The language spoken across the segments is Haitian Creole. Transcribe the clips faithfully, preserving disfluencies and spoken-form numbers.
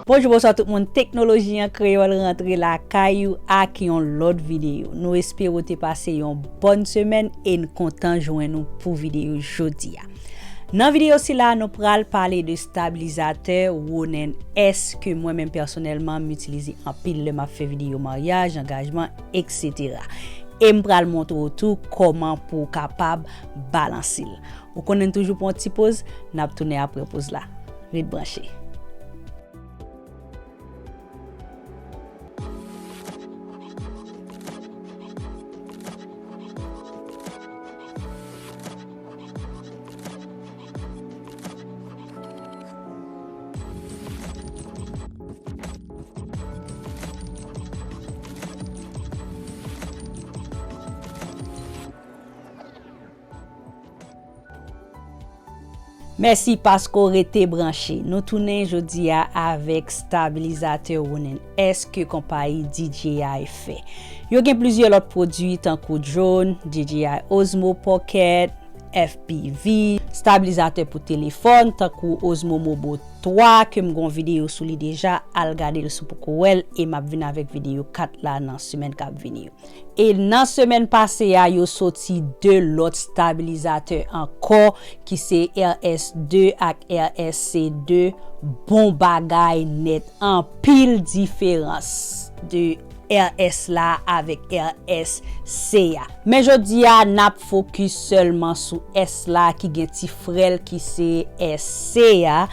Bonjou, bonswa tout moun. Teknoloji an Kreyòl rantre lakay ou ak yon lòt videyo. Nou espere w te pase yon bòn semèn e n kontan jwenn ou pou videyo jodi a. Nan videyo sila, nou pral pale de stabilizatè Ronen S ke mwen menm pèsonèlman m itilize anpil lè m ap fè videyo maryaj, angajman, et cetera. E m pral montre w tou kòman pou w kapab balanse l. Ou konnen n toujou pran yon ti poz, n ap tounen apre poz la. Ret branche. Mèsi paske w rete branche. Nou tounen jodi a avèk stabilizatè Ronen S ke konpayi D J I fè. Yo gen plizyè lòt pwodui tankou drone, D J I Osmo Pocket, F P V, stabilizatè pou telefòn tankou Osmo Mobo twa ke m gon videyo sou li deja, al gade l si w poko wè l e m ap vin avèk videyo kat la nan semèn k ap vini yo. E nan semèn pase a, yo soti de lòt stabilizatè ankò, ki se R S de ak R S C de. Bon bagay nèt, anpil diferans de R S la avèk R S C a. Men jodi a, n ap fokis sèlman sou S la ki gen ti frè l ki se S C a.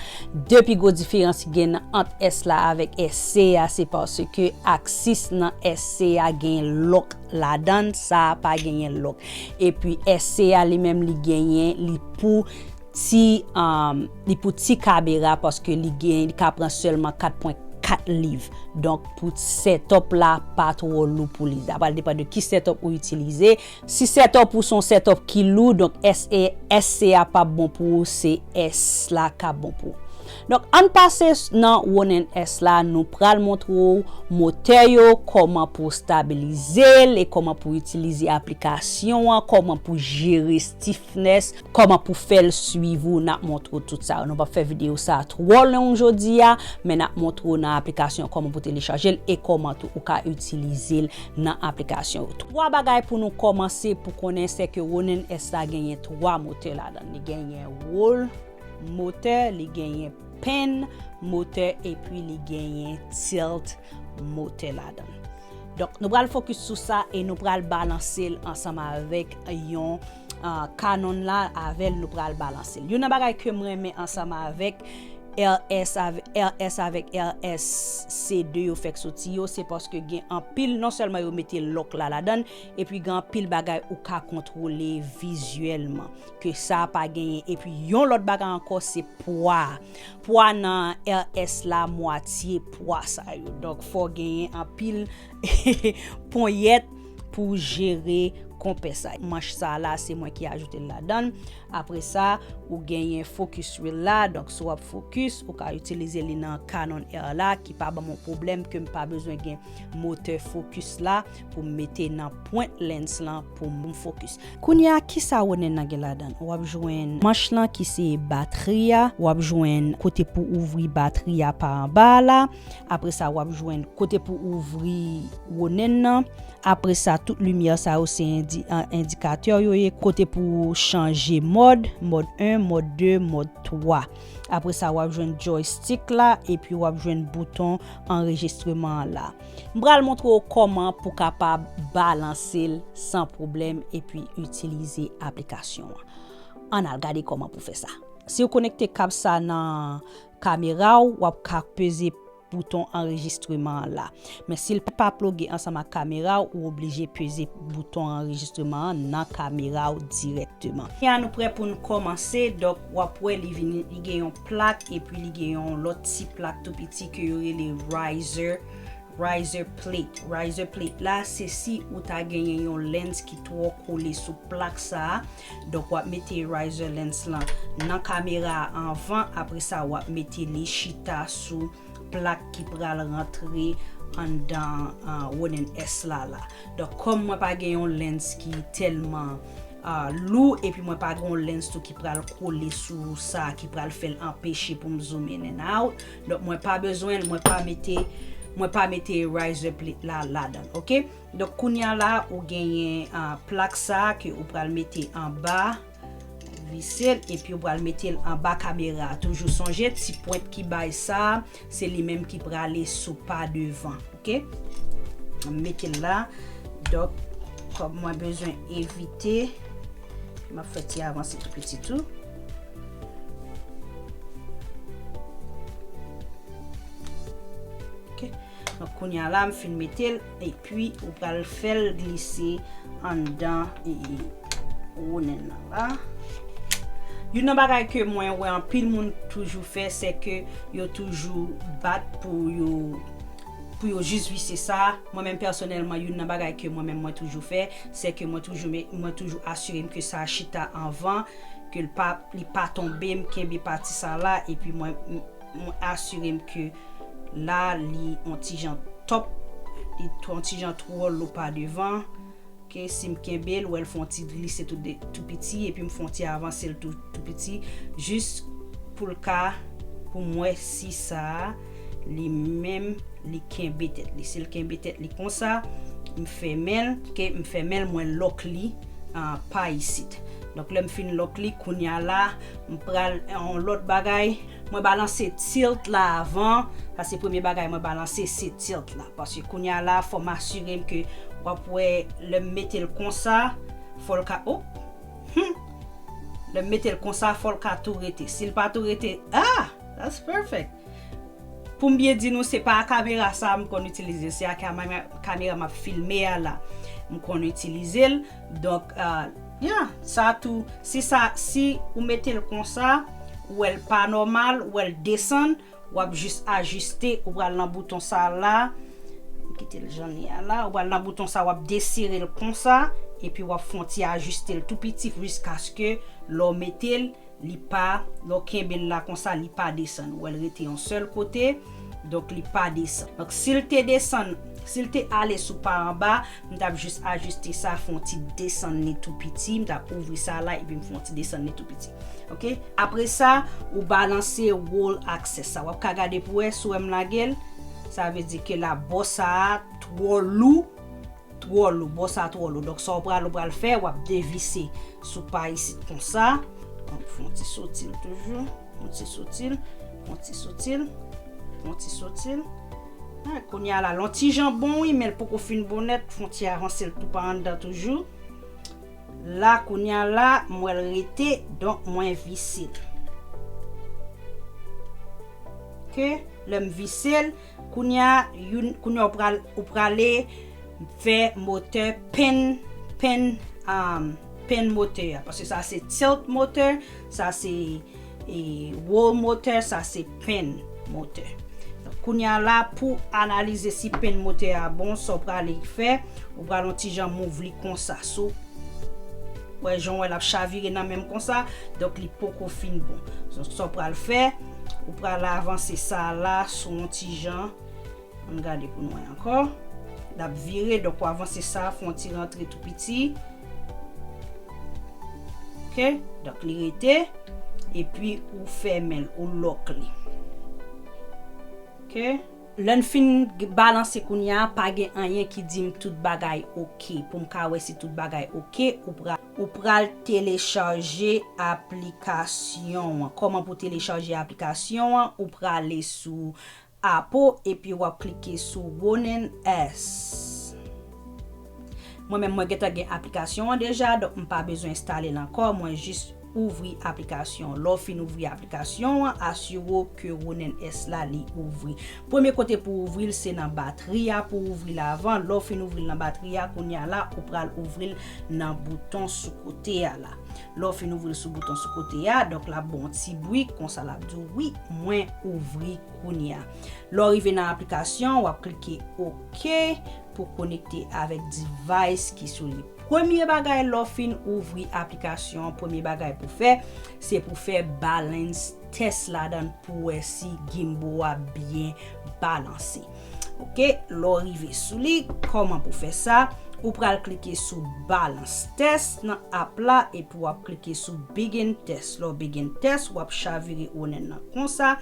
De pi gwo diferans ki gen ant S la avèk S C a, se paske aksis nan S C a gen lòk ladan l, sa a pa genyen lòk. Epi S C a li menm li genyen, li pou ti, um, li pou ti kamera paske li gen, li ka pran sèlman kat pwen kat liv. Donk, pou setup la pa twò lou pou li. Sa pral depann de ki setup ou itilize. Si setup ou se yon setup ki lou, donk S A, S C a p ap bon pou ou, se S la k ap bon pou ou. Donk, ann pase s-, nan Ronin S la, nou pral montre w motè yo, kòman pou w stabilize l e kòman pou w itilize aplikasyon an, kòman pou w jere stiffness, kòman pou w fè l swiv ou, n ap montre w tout sa yo. Nou p ap fè videyo sa a twò long jodi a, men n ap montre w nan aplikasyon an kòman pou w telechaje l e kòman tou ou ka itilize l nan aplikasyon yo. Twa bagay pou nou kòmanse pou konnen, se ke Ronin S la genyen twa motè ladan l. Li genyen roll motè, li genyen pan motè, epi li genyen tilt motè ladan l. Donk, nou pral fokis sou sa e nou pral balanse l ansanm avèk yon, ah, Canon la, avè l nou pral balanse l. Youn nan bagay ke m renmen ansanm avèk R S avè-, R S avèk R S C de yo fèk soti yo, se paske gen anpil, non sèlman yo mete lòk la ladan l, epi gen anpil bagay ou ka kontwole vizyèlman, ke sa a pa genyen. Epi yon lòt bagay ankò, se pwa. Pwa nan R S la, mwatye pwa sa yo. Donk, fò genyen anpil ponyèt pou jere konpè sa. Manch sa la, se mwen ki ajoute l ladan l. Apre sa, ou genyen focus wheel la. Donk, si w ap focus, ou ka itilize li nan Canon R la, ki pa ban m yon pwoblèm, ke m pa bezwen gen motè focus la pou m mete nan pwent lens lan pou m focus. Kounye a, kisa Ronin nan gen ladan l? W ap jwenn manch lan ki se batri a, w ap jwenn kote pou ouvri batri a pa anba a la. Apre sa, w ap jwenn kote pou ouvri Ronin nan. Apre sa, tout limyè sa yo se indi-, an, endikatè yo ye, kote pou chanje mòd, mòd en, mòd de, mòd twa. Apre sa, w ap jwenn joystick la, epi w ap jwenn bouton anrejistreman an la. M pral montre w kòman pou kapab balanse l san pwoblèm epi itilize aplikasyon an. Ann al gade kòman pou fè sa. Si w konekte kab sa nan kamera w, w ap ka peze bouton anrejistreman an la. Men si l pa ploge ansanm ak kamera w, ou oblije peze bouton anrejistreman an nan kamera w dirèkteman. Kounye a nou prè pou n kòmanse, donk w ap wè li vini, li gen yon plak, epi li gen yon lòt ti plak tou piti ke yo rele riser, riser plate. Riser plate la, se si ou ta genyen yon lens ki twò kole sou plak sa a. Donk, w ap mete riser lens lan nan kamera a anvan, apre sa, w ap mete li chita sou plak ki pral rantre anndan, ah, Ronin S la la. Donk, kòm mwen pa gen yon lens ki tèlman, uh, lou, epi mwen pa gen yon lens tou ki pral kole sou sa, ki pral fè l anpeche pou m zoom in and out. Donk mwen pa bezwen l, mwen pa mete, mwen pa mete riser plate la ladan, ok? Donk kounye a la, ou genyen uh, plak sa ke ou pral mete anba, vise l, epi ou pral mete l anba kamera. Toujou sonje, ti pwent ki bay sa, se li menm ki prale sou pa devan, ok? M mete l la. Donk, kòm mwen bezwen evite, m ap fè ti avanse tou piti tou. Ok. Donk kounye a la, m fin mete l, epi ou pral fè l glise anndan e, e, wonèn nan la. Youn nan bagay ke mwen wè anpil moun toujou fè, se ke yo toujou bat pou yo pou yo jis vise sa. Mwen menm pèsonèlman, youn nan bagay ke mwen menm mwen toujou fè, se ke mwen toujou me- mwen toujou asire m ke sa chita anvan, ke l pa li pa tonbe, m kenbe pati sa la, epi mwen m- mwen asire m ke la li on ti jan top, li on ti jan twò lou pa devan. Ok, si m kenbe l, wè l fè on ti glise tou, de- tou piti, epi m fè on ti avanse l tou, tou piti, jis pou l ka, pou m wè si sa a, li menm, li kenbe tèt li. Si l kenbe tèt li konsa, m fèmen l, ok, m fèmen l, mwen lòk li uh, pa isit. Donk, lè m fin lòk li, kounye a la, m pral yon lòt bagay. Mwen balanse tilt la avan. Sa se premye bagay mwen balanse, se tilt la. Paske kounye a la, fò m asire m ke w ap wè lè m mete l konsa, fò l ka, oh, hmm. Lè m mete l konsa, fò l ka tou rete. Si l pa tou rete, ah, that's perfect. Pou m byen di nou, se pa kamera sa a m konn itilize, se a kamera, kamera m ap filme a la m konn itilize l. Donk, uh, yeah, sa tou, si sa, si ou mete l konsa, ou wè l pa nòmal, ou wè l desann, w ap jis ajiste, ou pral nan bouton sa la, m kite l jan li a la, ou pral nan bouton sa, w ap desere l konsa, epi w ap fè on ti ajiste l tou piti jiskaske lè w mete l, li pa, lè w kenbe l la konsa, li pa desann. Ou wè l rete yon sèl kote, donk li pa desann. Donk si l te desann, si l te ale sou pa anba, m t ap jis ajiste sa, fè on ti desann li tou piti, m t ap ouvri sa la, epi m fè on ti desann li tou piti. Ok? Apre sa, ou balanse wall axis sa. W ap ka gade pou wè, si w wè m lage l, sa vle di ke la bò sa a twò lou, twò lou, bò sa twò lou. Donk sa w pral, ou pral fè, w ap devise sou pa isit konsa. Donk fè on ti soti l toujou, on ti soti l, on ti soti l, on ti soti l. Ah, kounye a la, l on ti jan bon wi, men l poko fin bon nèt, fè on ti avanse l tou pa anndan toujou. La, kounye a la, m wè l rete, donk mwen vise l. Ok, lè m vise l, kounye a, youn, kounye a ou pral, ou prale fè motè pen, pen, um, pen motè a. Paske sa se tilt motè, sa se e, roll motè, sa se pen motè. Donk, kounye a la, pou analize si pen motè a bon, sa w prale fè, ou pral on ti jan move li konsa. Si w wè jan w wè l ap chavire nan men m konsa, donk li poko fin bon. Donk, sa w pral fè, ou pral avanse sa la sou on ti jan. Ann gade pou n wè ankò. L ap vire, donk w avanse sa, fè on ti rantre tou piti. Ok, donk li rete. Epi ou fèmen l, ou lòk li. Ok. Lè n fin g- balanse kounye a, pa gen anyen ki di m tout bagay ok. Pou m ka wè si tout bagay ok, ou pral, ou pral telechaje aplikasyon an. Kòman pou telechaje aplikasyon an? Ou prale sou Apple, epi w ap klike sou Ronin S. Mwen menm, mwen gentan gen aplikasyon an deja, donk m pa bezwen enstale l ankò, mwen jis ouvri aplikasyon an. Lè w fin ouvri aplikasyon an, asire w ke Ronin S la li ouvri. Premye kote pou ouvri l, se nan batri a pou ouvri l avan. Lè w fin ouvri l nan batri a, kounye a la, ou pral ouvri l nan bouton sou kote a la. Lè w fin ouvri l sou bouton sou kote a, donk l ap ba w yon ti bri, konsa l ap di w, "Wi, mwen ouvri kounye a." Lè w rive nan aplikasyon, w ap klike ok pou konekte avèk device ki sou li. Premye bagay, lè w fin ouvri aplikasyon an, premye bagay pou fè, se pou fè balance test ladan l pou wè si gimbal a byen balanse. Ok, lè w rive sou li, kòman pou fè sa? Ou pral klike sou balance test nan app la epi w ap klike sou begin test. Lè w begin test, w ap chavire Ronin nan konsa,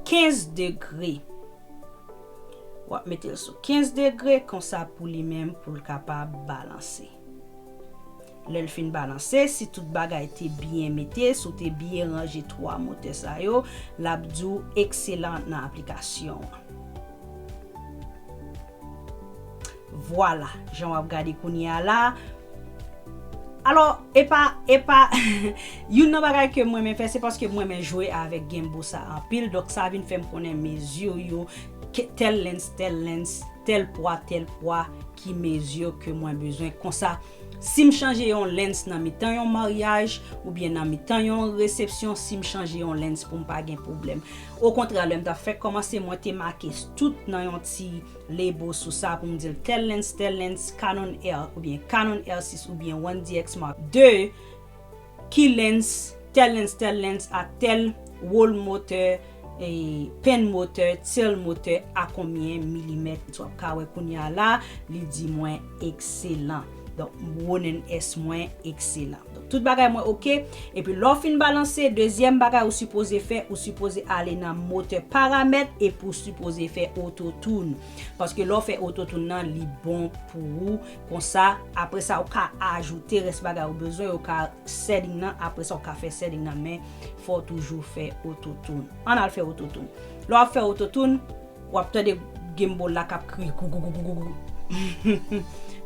kenz degre. W ap mete l sou kenz degre konsa pou li menm pou l kapab balanse. Lè l fin balanse, si tout bagay te byen mete, si w te byen ranje twa motè sa yo, l ap di w ekselan nan aplikasyon an. Vwala, jan w ap gade kounye a la. Alò, epa, epa, youn nan bagay ke mwen renmen fè, se paske mwen renmen jwe avèk Gimbal sa anpil, donk sa vin fè m konnen mezi yo, ke, tèl lens, tèl lens, tèl pwa, tèl pwa, ki mezi ke mwen bezwen. Konsa, si m chanje yon lens nan mitan yon maryaj, oubyen nan mitan yon resepsyon, si m chanje yon lens pou m pa gen pwoblèm. Okontrè, lè m t ap fèk kòmanse, mwen te make tout nan yon ti label sou sa pou m di l tèl lens, tèl lens, Canon R oubyen Canon R sis oubyen one D X Mark de, ki lens, tèl lens, tèl lens ak tèl wòl motè, e, pen motè, tilt motè, a konbyen milimèt. W ap ka wè kounye a la, li di mwen ekselan. Donk, Ronin S mwen ekselan. Donk, tout bagay mwen oke. Epi lè w fin balanse, dezyèm bagay ou sipoze fè, ou sipoze ale nan motè paramèt epi ou sipoze fè autotune. Paske lè w fè autotune nan, li bon pou ou. Konsa, apre sa, ou ka ajoute rès bagay ou bezwen, ou ka setting nan, apre sa, ou ka fè setting nan, men fò w toujou fè autotune. Ann al fè autotune. Lè w ap fè autotune, w ap tande gimbal la k ap kriye gougougougougougou.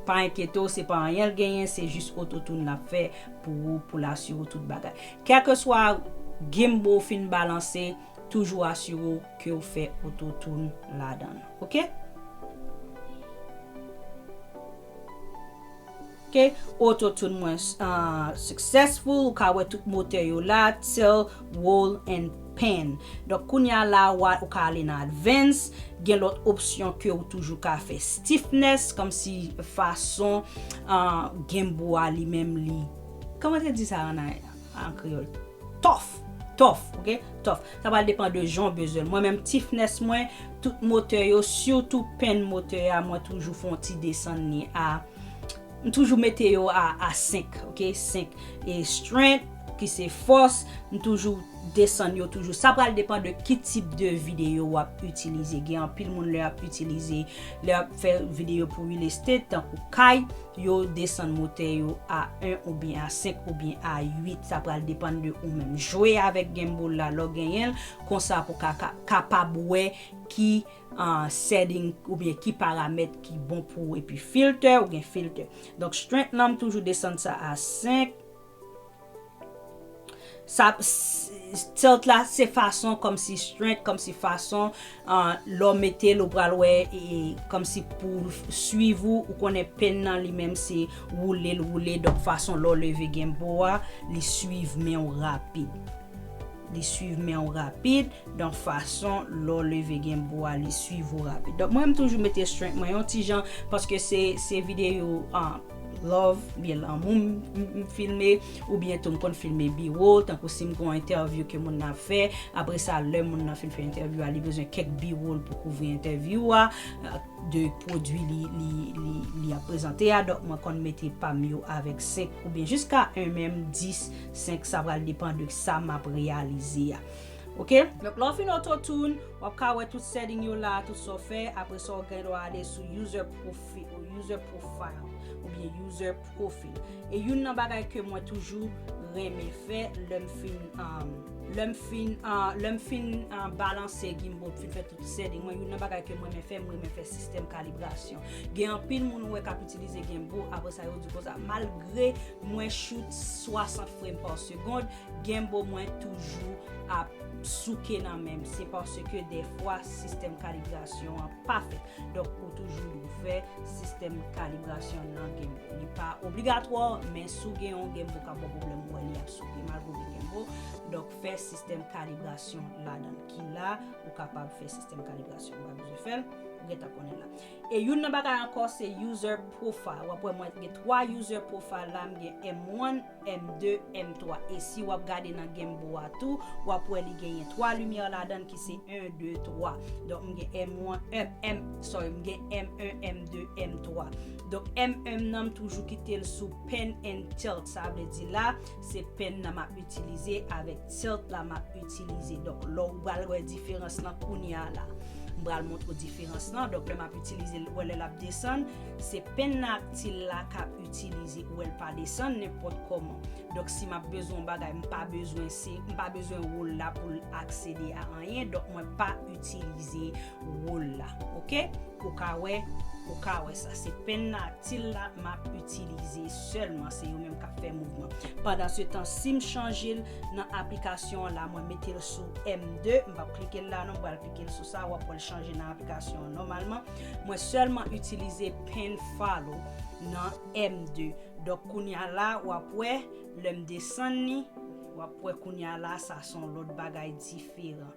Pa enkyete w, se pa anyen l genyen, se jis autotune l ap fè pou ou, pou l asire w tout bagay. Kèlkeswa gimbal w fin balanse, toujou asire w ke w fè autotune ladan l. Oke? Oke, autotune mwen, uh, successful, ou ka wè tout motè yo la, tilt, wòl and pen. Donk, kounye a la, ou ka ale nan advance, gen lòt opsyon ke ou toujou ka fè. Stiffness, kòmsi fason, uh, gimbal a li menm li. Kòman te di sa an, an kreyòl? Tough, tough, oke? Tough. Sa pral depann de jan w bezwen l. Mwen menm, stiffness mwen, tout motè yo, sitou pen motè a, mwen toujou fè yon ti desann li a, m toujou mete yo a, a senk, oke? Senk. E strength, ki se fòs, m toujou desann yo toujou. Sa pral depann de ki tip de videyo w ap itilize. Gen anpil moun lè y ap itilize, lè y ap fè videyo pou real estate, tankou kay, yo desann motè yo a en oubyen a senk oubyen a uit. Sa pral depann de ou menm. Jwe avèk gimbal la, lè w genyen l, konsa pou ka, ka, kapab wè ki, ah, setting oubyen ki paramèt ki bon pou ou. Epi filtè, ou gen filtè. Donk, strength lan, m toujou desann sa a senk. Sa, s-, tilt la, se fason kòmsi strength, kòmsi fason, ah, lè w mete l, ou pral wè, e, kòmsi pou l swiv ou, ou konnen pen nan li menm se woule l woule, donk fason lè w leve gimbal a, li swiv men w rapid. Li swiv men w rapid, donk fason lè w leve gimbal a, li swiv ou rapid. Donk mwen, m toujou mete strength mwen yon ti jan, paske se, se videyo, ah, love, byen lanmou m, m, m filme, oubyen tou m konn filme B-roll, tankou si m gon entèvyou ke moun nan ap fè, apre sa, lè moun nan fin fè entèvyou a, li bezwen kèk B-roll pou kouvri entèvyou a, de pwodui li, li, li, li ap prezante a, donk mwen konn mete pa m yo avèk senk oubyen jiska en menm, dis, senk, sa pral depann de sa m ap reyalize a. Oke? Donk, lè w fin autotune, w ap ka wè tout setting yo la, tout sa w fè. Apre sa, w gen dwa ale sou user profi-, user profile, oubyen user profile. E youn nan bagay ke mwen toujou renmen fè, lè m fin, um, lè m fin, uh, lè m fin, uh, balanse gimbal, fin fè tout setting mwen, youn nan bagay ke mwen renmen fè, mwen renmen fè sistèm kalibrasyon. Gen anpil moun ou wè k ap itilize gimbal, apre sa, yo di konsa, malgre mwen shoot swasant frame par seconde, gimbal mwen toujou ap souke nan men m. Se paske dèfwa sistèm kalibrasyon an pa fèt. Donk, ou toujou dwe fè sistèm kalibrasyon nan gimbal. Li pa obligatwa, men si w gen yon gimbal k ap ba w pwoblèm, ou wè li ap souke malgre w gen gimbal. Donk, fè sistèm kalibrasyon ladan l. Ki la, ou kapab fè sistèm kalibrasyon. Ou pa bezwen fè l. Ou gentan konnen la. E youn nan bagay ankò, se user profile. W ap wè mwen gen twa user profile la, m gen M one, M two, M three. E si w ap gade nan Gamble a tou, w ap wè li genyen twa limyè ladan l ki se en, de, twa. Donk, m gen M one, M, M, sorry, m gen M one, M two, M three. Donk, M one nan, m toujou kite l sou Pan and Tilt. Sa vle di la, se Pan nan m ap itilize, avèk Tilt la m ap itilize. Donk, lè w pral wè diferans lan kounye a la. M pral montre w diferans lan. Donk, lè m ap itilize l, ou wè lè l ap desann, se Pan nan ak Tilt la k ap itilize. Ou wè l pa desann nenpòt kòman. Donk, si m ap bezwen yon bagay, m pa bezwen se, m pa bezwen roll la pou l aksede a anyen. Donk, mwen pa itilize roll la. Oke? Ou ka wè, ou ka wè sa. Se Pan nan ak Tilt la m ap itilize sèlman. Se yo menm k ap fè mouvman. Pandan se tan, si m chanje l nan aplikasyon an la, mwen mete l sou M two, m p ap klike l la non, m pral klike l sou sa, w ap wè l chanje nan aplikasyon an nòmalman. Mwen sèlman itilize Pan Follow nan M two. Donk, kounye a la, w ap wè, lè m desann li, w ap wè kounye a la, sa se yon lòt bagay diferan.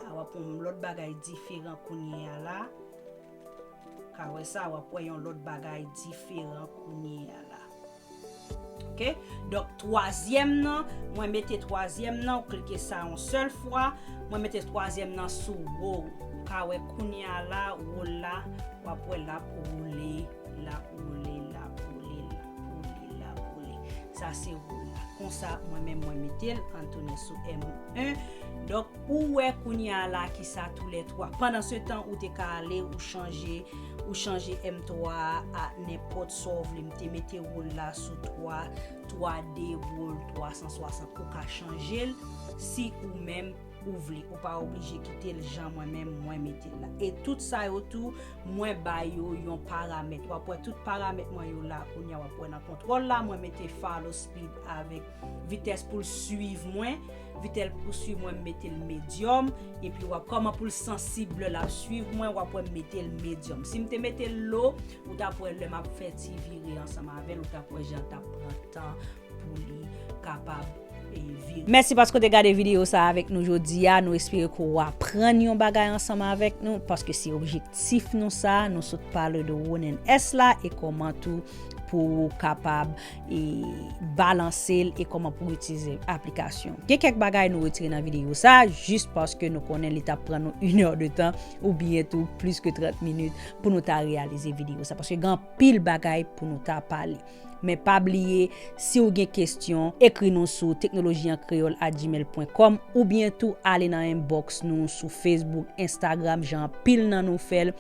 A, w ap wè yon lòt bagay diferan kounye a la. Ka wè sa, w ap wè yon lòt bagay diferan kounye a la. Oke? Donk, twazyèm nan, mwen mete twazyèm nan, ou klike sa yon sèl fwa, mwen mete twazyèm nan sou wo. Ou ka wè kounye a la, wo la, w ap wè l ap woule, l ap woule, l ap woule, l ap woule, l ap woule. Sa se wo la. Konsa, mwen menm, mwen mete l, ann tounen sou M one. Donk, ou wè kounye a la ki sa toulètwa. Pandan se tan, ou te ka ale, ou chanje, ou chanje M twa a, a nenpòt sa w vle. M te mete wo la sou twa, twa D, wo twa san swasant. Ou ka chanje l si ou menm ou vle. Ou pa oblije kite l jan mwen menm mwen mete l la. E tout sa yo tou, mwen ba yo yon paramèt. W ap wè tout paramèt mwen yo la kounye a, w ap wè nan kontwòl la, mwen mete follow speed avèk vitès pou l swiv mwen, vitès pou swiv mwen, m mete l medium, epi w ap kòman pou l sansib lè l ap swiv mwen, w ap wè m mete l medium. Si m te mete l low, ou t ap wè lè m ap fè ti vire ansanm avè l, ou t ap wè jan l t ap pran tan pou li kapab, e, vire. Mèsi paske w te gade videyo sa avèk nou jodi a. Nou espere ke w aprann yon bagay ansanm avèk nou, paske se objektif nou sa. Nou sot pale de Ronin S la e kòman tou pou w kapab, e, balanse l e kòman pou w itilize aplikasyon. Gen kèk bagay nou retire nan videyo sa, jis paske nou konnen li t ap pran nou inè de tan, oubyen tou plis ke trant minit pou nou ta reyalize videyo sa, paske gen anpil bagay pou nou ta pale. Men pa bliye, si w gen kesyon, ekri nou sou teknoloji an kreyòl at gmail pwen kòm, oubyen tou ale nan inbox nou sou Facebook, Instagram, jan anpil nan nou fè l.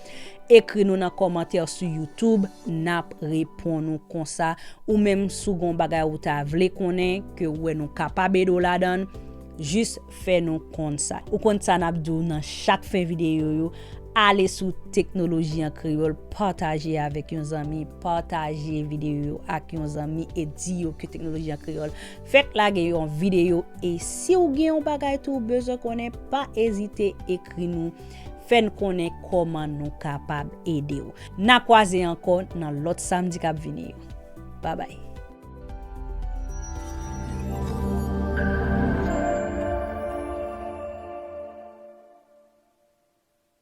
Ekri nou nan kòmantè sou YouTube, n ap reponn ou konsa. Ou menm, si w gen yon bagay ou ta vle konnen, ke w wè nou kapab ede w ladan l, jis fè nou konn sa. Ou konn sa n ap di w nan chak fen videyo yo, ale sou Teknoloji an Kreyòl, pataje avèk yon zanmi, pataje videyo yo ak yon zanmi e di yo ke Teknoloji an Kreyòl fèk lage yon videyo. E si w gen yon bagay tou ou bezwen konnen, pa ezite ekri nou, fè n konnen kòman nou kapab ede w. N a kwaze ankò nan lòt samdi k ap vini yo. Babay.